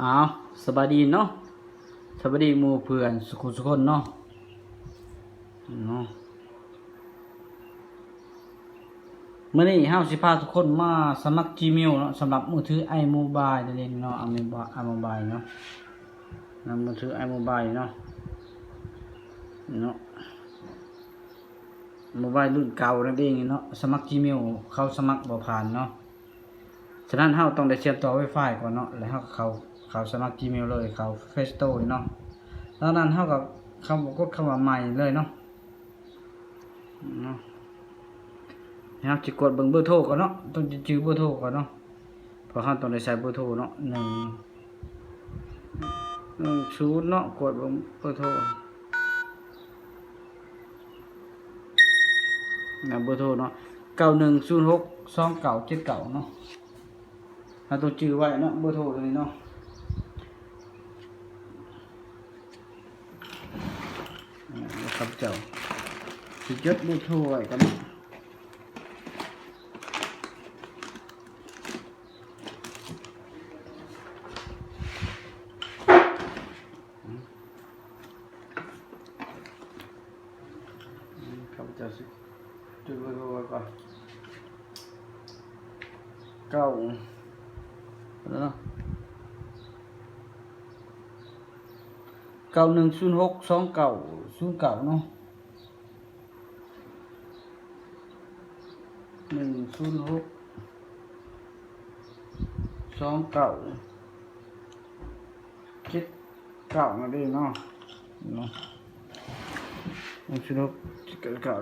ອ້າວ ສະບາຍດີເນາະ ສະບາຍດີໝູ່ເພື່ອນສຸກຄົນເນາະ ເນາະ. ມື້ນີ້ເຮົາຊິພາທຸກຄົນມາສະໝັກ Gmail ເນາະ ສຳລັບມືຖື iMobile ນັ້ນເອງເນາະ iMobile ເນາະ ນຳມືຖື iMobile ເນາະ ເນາະ Mobile ລຸ້ນເກົ່ານັ້ນເອງເນາະ ສະໝັກ Gmail ເຂົາສະໝັກບໍ່ຜ່ານເນາະ. ສະນັ້ນເຮົາຕ້ອງໄດ້ສຽບຕໍ່ Wi-Fi ກ່ອນເນາະ ແລ້ວເຮົາກໍເຂົ້າ ເຂົ້າສະໝັກ Gmail ເລີຍ ເຂົ້າ Play Store ເລີຍເນາະ. ຈາກນັ້ນເຮົາກໍເຂົ້າ ກົດຄຳວ່າໃໝ່ເລີຍເນາະ ເນາະ. ເຮົາຊິກວດເບິ່ງເບີໂທກ່ອນເນາະ ຕ້ອງຈື່ເບີໂທກ່ອນເນາະ ເພາະເຮົາຕ້ອງໄດ້ໃສ່ເບີໂທເນາະ ໜຶ່ງ ໜຶ່ງສູນເນາະ ກວດເບິ່ງເບີໂທ ນະ ເບີໂທເນາະ ເກົ້າໜຶ່ງສູນຫົກສອງເກົ້າເຈັດເກົ້າເນາະ. ເຮົາຕ້ອງຈື່ໄວ້ເນາະ ເບີໂທຕົວນີ້ເນາະ ຂ້າພະເຈົ້າຊິຈົດເບີໂທໄວ້ກ່ອນເນາະ. ຂ້າພະເຈົ້າຊິຈົດເບີໂທໄວ້ກ່ອນ ເກົ້າ ເນາະ ເກົ້າໜຶ່ງສູນຫົກສອງເກົ້າສູນເກົ້າເນາະ ໜຶ່ງສູນຫົກສອງເກົ້າ ເຈັດເກົ້ານັ້ນເອງເນາະ ເນາະ ໜຶ່ງສູນຫົກເຈັດເກົ້າ.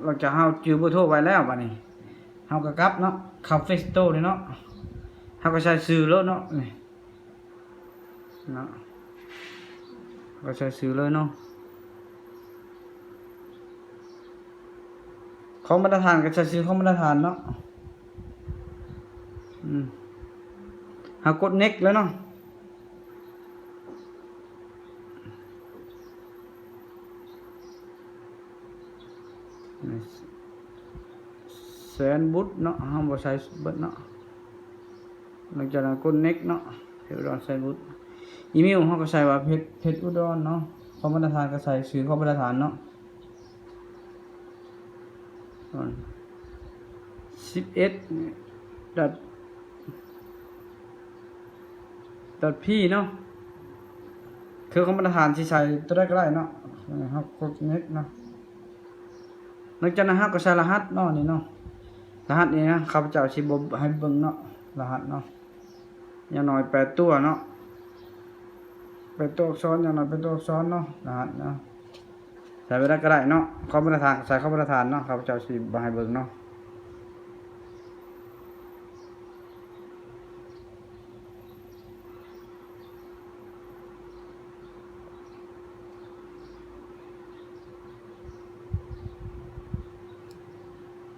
ຫຼັງຈາກເຮົາຈື່ເບີໂທໄວ້ແລ້ວ ບາດນີ້ເຮົາກໍກັບເນາະ ເຂົ້າ Play Store ເລີຍເນາະ ເຮົາກໍໃສ່ຊື່ໂລດເນາະ ນີ້ເນາະ ກໍໃສ່ຊື່ເລີຍເນາະ. ຂອງມາດຕະຖານກໍໃສ່ຊື່ຂອງມາດຕະຖານເນາະ ອືມ ເຮົາກົດ next ເລີຍເນາະ ແສນບຸດເນາະ ເຮົາບໍ່ໃສ່ເບິດເນາະ. ຫຼັງຈາກນັ້ນກົດ next ເນາະ ເຮັດດອນໃສ່ບຸດ ອີເມວເຮົາກໍໃສ່ວ່າເພັດ ເພັດອຸດອນເນາະ ຂອງມາດຕະຖານກໍໃສ່ຊື່ຂອງມາດຕະຖານເນາະ ສິບເອັດ ດອດ ດອດພີເນາະ ຄືຂອງມາດຕະຖານຊິໃສ່ຕົວໃດກໍໄດ້ເນາະ ເຮົາກົດ next ເນາະ. ຫຼັງຈາກນັ້ນເຮົາກໍໃສ່ລະຫັດເນາະ ນີ້ເນາະ ລະຫັດນີ້ນະ ຂ້າພະເຈົ້າຊິບໍ່ໃຫ້ເບິ່ງເນາະ ລະຫັດເນາະ ຢ່າງໜ້ອຍແປດຕົວເນາະ ແປດຕົວອັກສອນ ຢ່າງໜ້ອຍແປດຕົວອັກສອນເນາະ ລະຫັດເນາະ ໃສ່ໄວ້ໃດກໍໄດ້ເນາະ ຂອງມາດຕະຖານກໍໃສ່ຂອງມາດຕະຖານເນາະ ຂ້າພະເຈົ້າຊິບໍ່ໃຫ້ເບິ່ງເນາະ.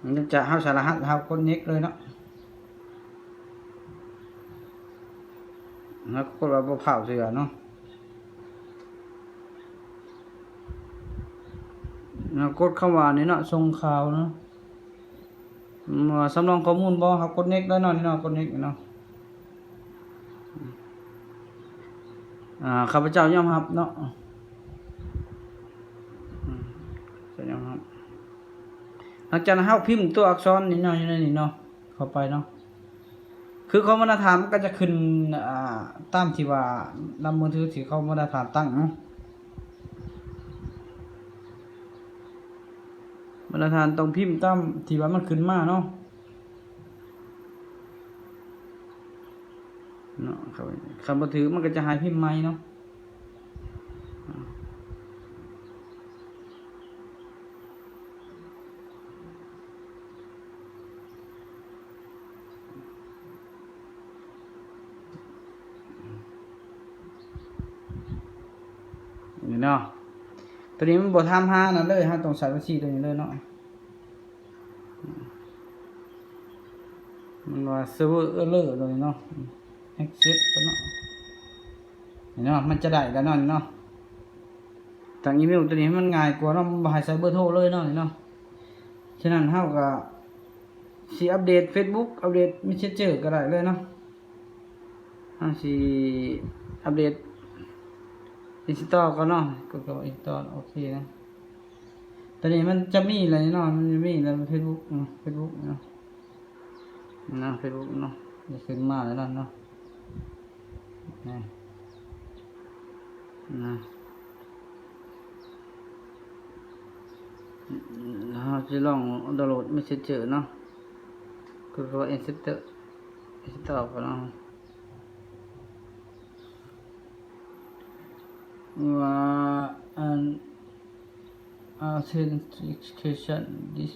ຫຼັງຈາກເຮົາໃສ່ລະຫັດ ເຮົາກົດ next ເລີຍເນາະ ເຮົາກົດວ່າບໍ່ພ້າວເທື່ອເນາະ ເຮົາກົດຄຳວ່ານີ້ເນາະ ສົ່ງຂ່າວເນາະ. ອືມ ສຳລອງຂໍ້ມູນບໍ່ ເຮົາກົດ next ໄດ້ເນາະ ນີ້ເນາະ ກົດ next ເນາະ ອາ ຂ້າພະເຈົ້າຍອມຮັບເນາະ ອືມ ເຈົ້າຍອມຮັບ. ຫຼັງຈາກນັ້ນເຮົາພິມຕົວອັກສອນນີ້ເນາະ ຢູ່ໃນນີ້ເນາະ ເຂົ້າໄປເນາະ ຄືຂອງມາດຕະຖານມັນກໍຈະຂຶ້ນ ອາ ຕາມທີ່ວ່ານຳມືຖືທີ່ເຂົາມາດຕະຖານຕັ້ງເນາະ. ມາດຕະຖານຕ້ອງພິມຕາມທີ່ວ່າມັນຂຶ້ນມາເນາະ ເນາະ ຄັນບໍ່ຖືກມັນກໍຈະໃຫ້ພິມໃໝ່ເນາະ ນີ້ເນາະ ຕົວນີ້ມັນບໍ່ຖາມຫານັ້ນເລີຍ ເຮົາຕ້ອງໃສ່ບັນຊີຕົວນີ້ເລີຍເນາະ ມັນວ່າ server error ຕົວນີ້ເນາະ accept ເນາະ ນີ້ເນາະ ມັນຈະໄດ້ແລ້ວເນາະ ນີ້ເນາະ ຕັ້ງອີເມວຕົວນີ້ໃຫ້ມັນງ່າຍກວ່າເນາະ ມັນບໍ່ໃຫ້ໃສ່ເບີໂທເລີຍເນາະ ນີ້ເນາະ ສະນັ້ນເຮົາກໍຊິອັບເດດ Facebook ອັບເດດ Messenger ກໍໄດ້ເລີຍເນາະ. ເຮົາຊິອັບເດດ install ກ່ອນເນາະ ກົດຄຳວ່າ install ໂອເຄນະ. ຕອນນີ້ມັນຈະມີແລ້ວເນາະ ມັນຈະມີແລ້ວ Facebook ເນາະ Facebook ເນາະ ເນາະ Facebook ເນາະ ຈະຂຶ້ນມາແລ້ວເນາະ ນີ້ ນະ ເຮົາຊິລອງດາວໂຫຼດ Messenger ເນາະ ຄືວ່າ Install Install ກ່ອນເນາະ ວ່າ ອັນ Authentication this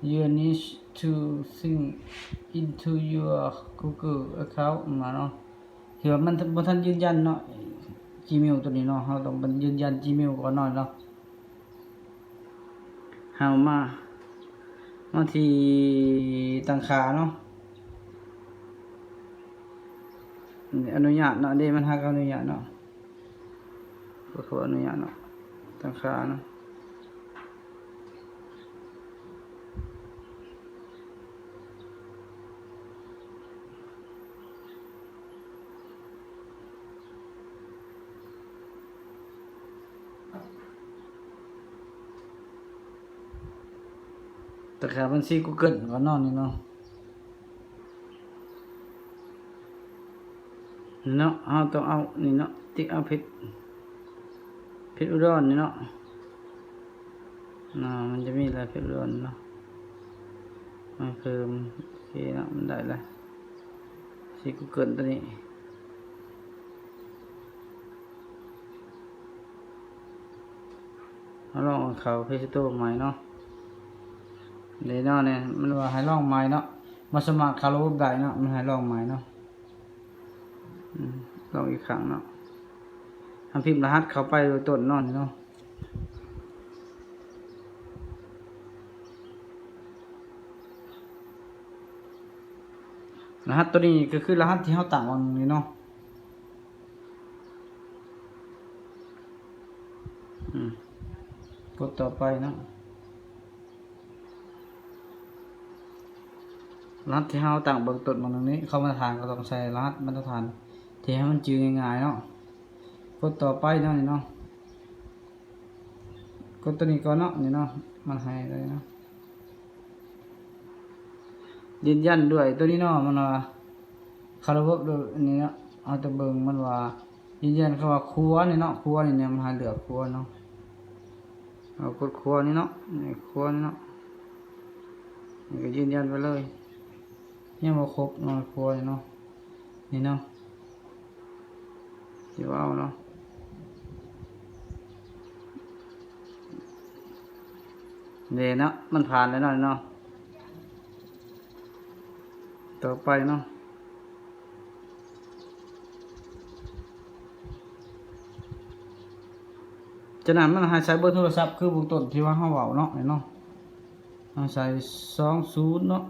you need to sign into your Google account ມາເນາະ ທີ່ວ່າມັນບໍ່ທັນຢືນຢັນເນາະ Gmail ຕົວນີ້ເນາະ ເຮົາຕ້ອງໄປຢືນຢັນ Gmail ກ່ອນເນາະ ເນາະ. ເຮົາມາ ມາທີ່ຕັ້ງຄ່າເນາະ ອະນຸຍາດເນາະ ເດ້ ມັນຫາກະອະນຸຍາດເນາະ ກໍຄືອະນຸຍາດເນາະ ຕັ້ງຄ່າເນາະ. ແຕ່ຂ້າບັນຊີ Google ກ່ອນເນາະ ນີ້ເນາະ ເນາະ ເຮົາຕ້ອງເອົານີ້ເນາະ ຕິກເອົາເພັດ ເພັດອຸດອນນີ້ເນາະ ເນາະ ມັນຈະມີຫຼາຍເພັດອຸດອນເນາະ ມາເພີ່ມ ໂອເຄເນາະ ມັນໄດ້ລະ ຊີ Google ຕົວນີ້. ເຮົາລອງເຂົ້າ Play Store ໃໝ່ເນາະ ເດເນາະ ນີ້ມັນວ່າໃຫ້ລອງໃໝ່ເນາະ ບໍ່ສາມາດເຂົ້າລະບົບໄດ້ເນາະ ມັນໃຫ້ລອງໃໝ່ເນາະ ອືມ ລອງອີກຄັ້ງເນາະ ເຮົາພິມລະຫັດເຂົ້າໄປເບື້ອງຕົ້ນເນາະ ນີ້ເນາະ ລະຫັດຕົວນີ້ກໍຄືລະຫັດທີ່ເຮົາຕັ້ງຫວ່າງນີ້ເນາະ. ອືມ ກົດຕໍ່ໄປເນາະ ລະຫັດທີ່ເຮົາຕັ້ງເບື້ອງຕົ້ນມາໜຶ່ງນີ້ ເຂົ້າມາດຕະຖານກໍຕ້ອງໃສ່ລະຫັດມາດຕະຖານທີ່ໃຫ້ມັນຈື່ງ່າຍໆເນາະ ກົດຕໍ່ໄປເນາະ ນີ້ເນາະ ກົດຕົວນີ້ກ່ອນເນາະ ນີ້ເນາະ ມັນໃຫ້ເລີຍເນາະ. ຢືນຢັນດ້ວຍຕົວນີ້ເນາະ ມັນວ່າເຂົ້າລະບົບໂດຍນີ້ເນາະ ເຮົາຈະເບິ່ງມັນວ່າຢືນຢັນຄຳວ່າຄົວນີ້ເນາະ ຄົວນີ້ແນມໃຫ້ເລືອກຄົວເນາະ ເຮົາກົດຄົວນີ້ເນາະ ນີ້ຄົວນີ້ເນາະ ນີ້ກໍຢືນຢັນໄປເລີຍ ຍັງບໍ່ຄົບເນາະ ຄົວນີ້ເນາະ ນີ້ເນາະ. ຊິເວົ້າເນາະ ເດ້ເນາະ ມັນຜ່ານແລ້ວເນາະ ເນາະ ຕໍ່ໄປເນາະ ຈາກນັ້ນມັນໃຫ້ໃສ່ເບີໂທລະສັບ ຄືເບື້ອງຕົ້ນທີ່ວ່າເຮົາເວົ້າເນາະ ເນາະ ເຮົາໃສ່ສອງສູນເນາະ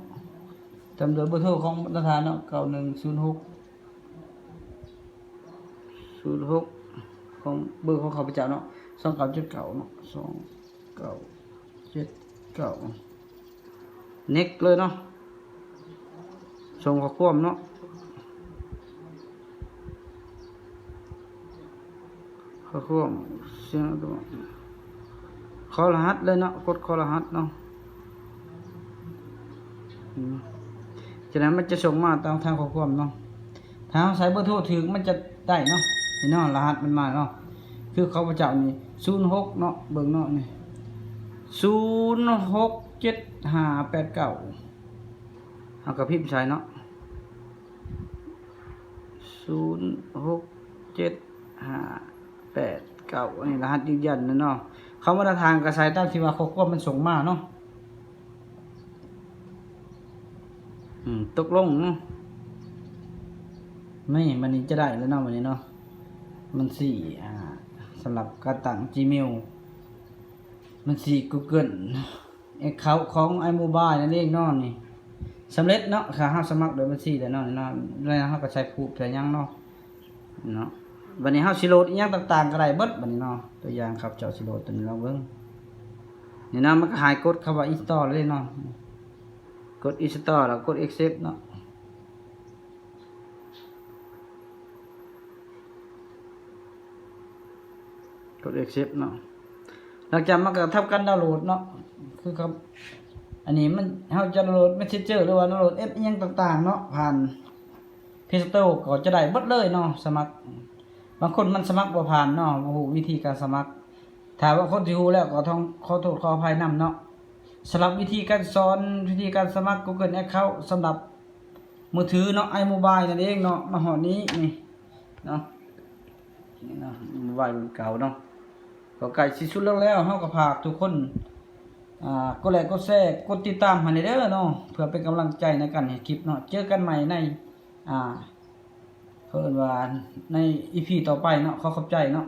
ຕາມດ້ວຍເບີໂທຂອງມາດຕະຖານເນາະ ເກົ້າໜຶ່ງສູນຫົກ ສູນຫົກ ຂອງເບີຂອງຂ້າພະເຈົ້າເນາະ ສອງເກົ້າເຈັດເກົ້າເນາະ ສອງເກົ້າເຈັດເກົ້າ next ເລີຍເນາະ ສົ່ງຂໍ້ຄວາມເນາະ ຂໍ້ຄວາມ ຂໍລະຫັດເລີຍເນາະ ກົດຂໍລະຫັດເນາະ ອືມ ຈາກນັ້ນມັນຈະສົ່ງມາຕາມທາງຂໍ້ຄວາມເນາະ ຖ້າເຮົາໃສ່ເບີໂທຖືກມັນຈະໄດ້ເນາະ ນີ້ເນາະ ລະຫັດມັນມາເນາະ ຄືຂ້າພະເຈົ້ານີ້ ສູນຫົກເນາະ ເບິ່ງເນາະ ນີ້ ສູນຫົກເຈັດຫ້າແປດເກົ້າ ເຮົາກໍພິມໃສ່ເນາະ ສູນຫົກເຈັດຫ້າແປດເກົ້າ ອັນນີ້ລະຫັດຢືນຢັນນະເນາະ ເຂົ້າມາດຕະຖານກໍໃສ່ຕາມທີ່ວ່າຂໍ້ຄວາມມັນສົ່ງມາເນາະ ອືມ ຕົກລົງເນາະ ນີ້ ບັດນີ້ຈະໄດ້ແລ້ວເນາະ ບັດນີ້ເນາະ ບັນຊີ ອ່າ ສຳລັບການຕັ້ງ Gmail ບັນຊີ Google account ຂອງ iMobile ນັ້ນເອງເນາະ ນີ້ ສຳເລັດເນາະ ຖ້າເຮົາສະໝັກໂດຍບັນຊີແລ້ວເນາະ ນີ້ເນາະ ແລ້ວເຮົາກໍໃສ່ proof ໃສ່ຫຍັງເນາະ ເນາະ ບັດນີ້ເຮົາຊິໂຫຼດອີ່ຫຍັງຕ່າງໆກໍໄດ້ເບິດບັດນີ້ເນາະ ຕົວຢ່າງຂ້າພະເຈົ້າຊິໂຫຼດຕົວນີ້ລອງເບິ່ງ ນີ້ນະ ມັນກໍໃຫ້ກົດຄຳວ່າ install ເລີຍເນາະ ກົດ install ແລ້ວກົດ accept ເນາະ ກົດ accept ເນາະ. ຫຼັງຈາກມັນກໍທຳການດາວໂຫຼດເນາະ ຄືກັບ ອັນນີ້ມັນ ເຮົາຈະດາວໂຫຼດ Messenger ຫຼືວ່າດາວໂຫຼດແອັບອີ່ຫຍັງຕ່າງໆເນາະ ຜ່ານ Play Store ກໍຈະໄດ້ເບິດເລີຍເນາະ. ສະໝັກ ບາງຄົນມັນສະໝັກບໍ່ຜ່ານເນາະ ບໍ່ຮູ້ວິທີການສະໝັກ. ຖ້າບາງຄົນທີ່ຮູ້ແລ້ວກໍຕ້ອງຂໍໂທດຂໍອະໄພນຳເນາະ. ສຳລັບວິທີການສອນ ວິທີການສະໝັກ Google Account ສຳລັບມືຖືເນາະ iMobile ນັ້ນເອງເນາະ ມາຮອດນີ້ນີ້ເນາະ ນີ້ເນາະ iMobile ລຸ້ນເກົ່າເນາະ ກໍໃກ້ຊິສຸດລົງແລ້ວ. ເຮົາກໍຝາກທຸກຄົນ ອ່າ ກົດໄລກ໌ ກົດແຊ ກົດຕິດຕາມໃຫ້ແດ່ເດີເນາະ ເພື່ອເປັນກຳລັງໃຈໃນການເຮັດຄລິບເນາະ. ເຈີກັນໃໝ່ໃນ ອ່າ ເຂົາເອີ້ນວ່າໃນ ອີພີ ຕໍ່ໄປເນາະ. ຂໍຂອບໃຈເນາະ.